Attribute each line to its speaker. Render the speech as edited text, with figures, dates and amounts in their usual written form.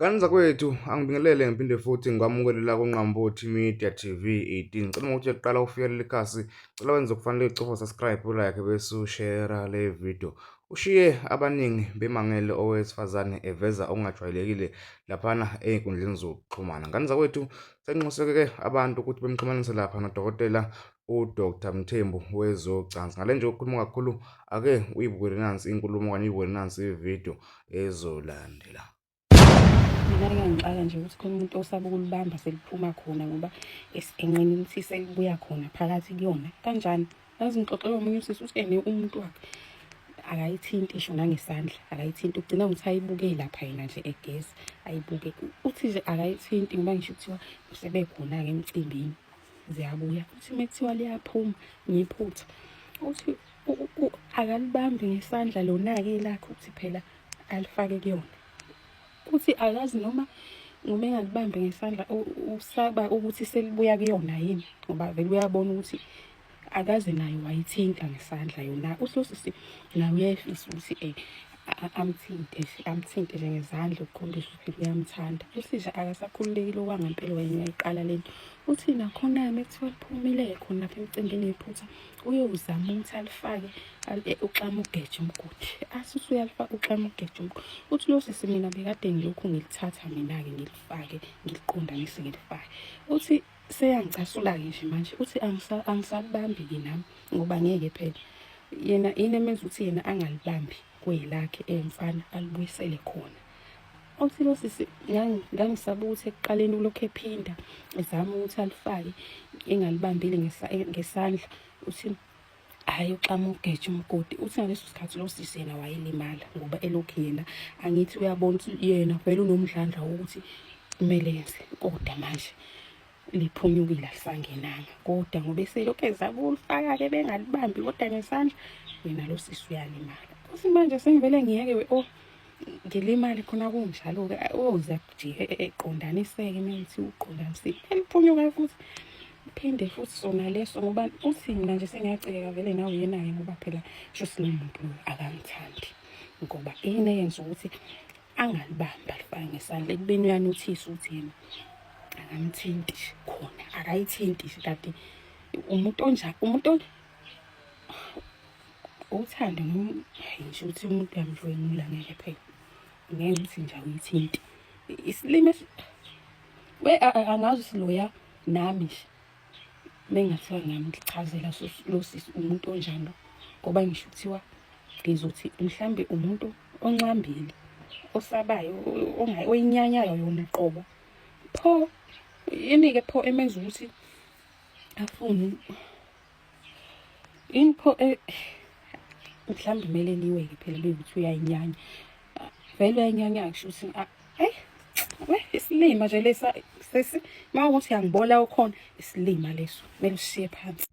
Speaker 1: Ngane zakwethu, angibingelele ngiphinde futhi ngikwamukele la kuNqambothi Media TV 18. Ngicela ukuthi uqala ufike leli khasi, cela wenze okufanele ucofa subscribe, ulike bese ushare le video. Ushiye abaningi bemangele owesifazane eveza okungajwayelekile laphana ey'nkundleni zokuxhumana. Ngane zakwethu, senxuseke-ke abantu ukuthi bemxhumanise lapha nodokotela uDr Mthembu wezocansi. Ngale nje ukukhuluma kakhulu, ake uyibukele nansi inkulumo okanye uyibukele nansi ividiyo ezolandela.
Speaker 2: Mina kuyangixaka nje ukuthi khona umuntu osaba ukulibamba seliphuma khona ngoba enqeni ukuthi selibuya khona phakathi kuyona kanjani. Yazi ngixoxela omunye usisi uthi ene umuntu wakhe akayithinti isho nangesandla akayithinti ugcina ngokuthi ayibuke lapha yena nje egeza ayibuke uthi nje akayithinti ngoba ngisho kuthiwa sebekhona-ke emcimbini ziyabuya uthi uma kuthiwa liyaphuma ngephutha uthi akalibambi ngesandla lona-ke lakhe ukuthi phela alifake kuyona uthi akazi noma noma engalibambi ngesandla usaba ukuthi selibuya kuyona yini ngoba vele uyabona ukuthi akaze naye wayithinta ngesandla yona uthi usisi naye uyayifisa ukuthi um amthinte amthinte nje ngezandla ukukhombisa ukuthi uyamthanda uthi nje akasakhululekile okwangempela wena uyayiqala lento uthi nakhona-ke mekuthiwa liphumile khona lapha emcimbini ngephutha uyozama ukuthi alifake uxama ugeje umgodi athi usuyalifaka uxama ugeje umgodi uthi lo sisi mina bekade ngilokhu ngilithatha mina-ke ngilifake ngiliqondanise ngilifake uthi seyangicasula-ke nje manje uthi angisalibambi-ke nami ngoba ngeke phela yena yini emenza ukuthi yena angalibambi kwelakhe emfana alibuyisele khona uthi lo sisi ngangisaba ukuthi ekuqaleni ulokhu ephinda ezama ukuthi alifake engalibambile ngesandla uthi hhayi uxama ugeje umgodi uthi ngaleso sikhathi lo sisi yena wayelimala ngoba elokhu yena angithi uyabona ukuthi yena vele unomdlandla wokuthi kumele yenze kodwa manje liphunyukile alisangenanga kodwa ngoba eselokhu ezama ukulifaka-ke bengalibambi kodwa ngesandla yena lo sisi uyalimala uthi manje sengivele ngiyeke we oh ngilimale khona kunjalo-ke oze kujike eqondaniseke uma ngithi uqondanisile eliphunyuka futhi phinde futhi sona leso ngoba uthi mina nje sengiyacikeka vele nawe yena-ke ngoba phela shuthi lo muntu lo akangithandi ngoba yini eyenza ukuthi angalibambi alifake ngesandla ekubeni uyanothisa ukuthi yena akamthinti khona akayithinti kanti umuntu onjani umuntu uthando noma ngisho ukuthi umuntu uyamdlwengula ngeke phela ngeke ukuthi nje awuyithinti isilimi we angazi ukuthi loya nami nje mengathiwa ngingamchazela lo sisi umuntu onjani lo ngoba ngisho kuthiwa ngizothi mhlambe umuntu onxambile osabayo oyinyanyayo yona qobo pho yini-ke pho emenza ukuthi afune yini pho e, mhlawumbe kumele liwe-ke phela bekuthi uyayinyanya vele uyayinyanya kusho ukuthi eyi we isilima nje lesa sesi uma ukuthi uyangibola ukhona isilima leso kumele usishiye phansi.